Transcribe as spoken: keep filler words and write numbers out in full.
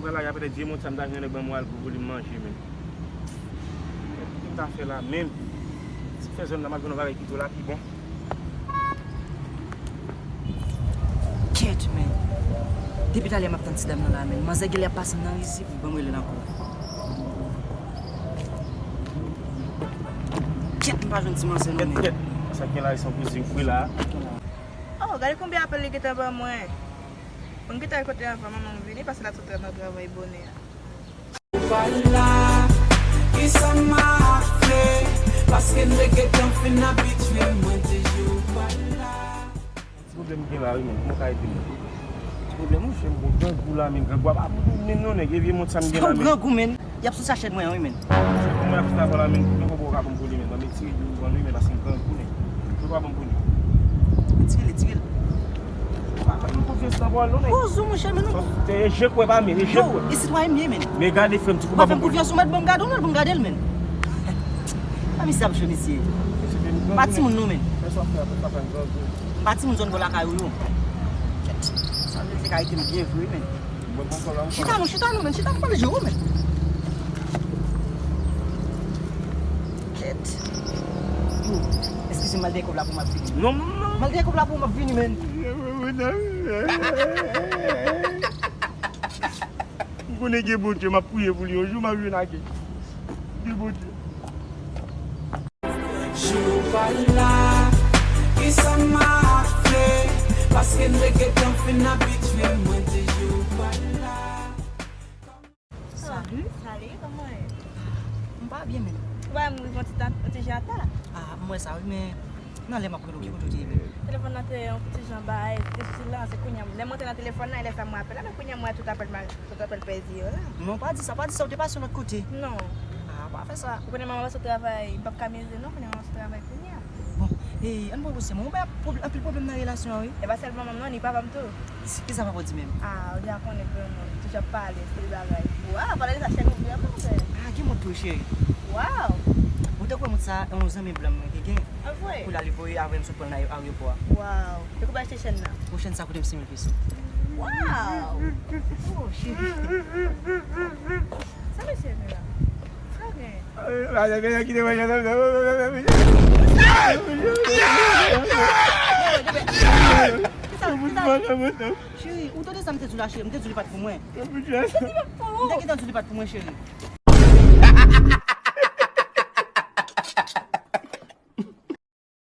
Wè la, y ap pèdi vye mond sa m ta jwenn nèg ban mwen alkòl pou li manje, men. Ki m ta fè la menm? Si m fè zòn nan, m ap jwenn yon bagay ki tou la, pi bon. Kèt, men. Depi talè m ap tann ti dam nan la, men. Manzè genlè ap pase m nan rizib, ban m rele l ankò. Kèt, m pa jwenn ti manzè non, men. Kèt, kèt. Sa k gen la, e san kouzin fri la. Oh, gade konbyen apèl li gentan ban mwen. Mwen gentan al kote anvan manman m vini, paske l ap sot nan travay bonè a. Ou pa la, kisa m ap fè? Paske m te gentan fin abitye, mwen di jou ou pa la. Ti pwoblèm gen la wi, men. Kòman w ka ede m? Ti pwoblèm ou? Monchè, m gon grangou la, men grangou a pa pou menm non, nèg. E vye mond sa m gen la, men. Grangou, men. Y ap sou sachè mwen an wi, men. Kòman y ap sou sachè la, men? Mwen konprann ou ka ban m pou li, men. Ban m retire li, ou pran li, men, paske m grangou, men. Ou pa ban m pou li. Retire li, retire li. Ou pa fè m konfyans nan pawòl non, nèg. Poze w, monchè, men non. Se echèk ou wè pa men, echèk ou wè. Yo, e sitwayen m ye, men. Men gade frè m, ti kou pa ban m pou li. Ou pa fè m konfyans, ou mèt ban m gade w non, pou m gade l, men. A, misye ap jwe, mesye. Pa timoun non, men. Fè sa w fè a, fè sa fè m grangou. M pa timoun zòn bò lakay ou yo. Kèt. Sa vle di se ka rete m byen vre, men. Mwen pran kòb la, m pran. Chita non, chita non, men. Chita, m pral jere w, men. Kèt. Yo, eskize m, m al dèyè kòb la pou m ap vini. Non, non, non. M al dèyè kòb la pou m ap vini, men. M konnen gen Bondye, m ap priye pou li. Yon jou m ap jwenn ak li. Gen Bondye. Jou pa la, kisa m ap fè? Paske m te gentan fin abitye, mwen di jou pa la. Salut. Salut, kòman w ye? M pa byen menm. Ou pa wè m rive yon ti tan, yon ti jan ata? Ah, m wè sa wi, men nan lè m ap rele w, ki kote w te ye menm? Telefòn nan te yon ti jan bay, te sou silans, se kounye a, lè m antre nan telefòn nan, e lè sa m wè apèl la, men kounye a m wè tout apèl mal. Sot apèl pèdi yo la. Non, pa di sa, pa di sa, ou te pase yon lòt kote. Non. Ah, pa fè sa. Ou konnen manman sot travay, m p ap ka mize non, konnen manman sot travay kounye a. Bon, e, ann pran konsèy mwen, ou bay pwob-, anpil pwoblèm nan relasyon an, wi. E pa sèl manman m non, ni papa m tou. Ki, kisa papa w di menm? Ah, ou deja konnen granmoun, toujou ap pale, anpil bagay. Waw, pale de sa, chèn ou vrèman bèl. Ah, gen mòd tou, cheri. Waw. Ou te kwè moun sa, yon zanmi blan mwen te gen? Ah, vre? Kou la li voye avè m sot pran l nan ayewopò a. Waw. E kou pa achte chèn nan? Pwochèn sa koute m sis mil peso. Waw! Oh, cheri. Sa mesye di la? Sa gen? Kisa, kisa? Cheri, ou tande sa m te di w la, cheri? M te di w li pa t pou mwen. M te gentan di w li pa t pou mwen, cheri.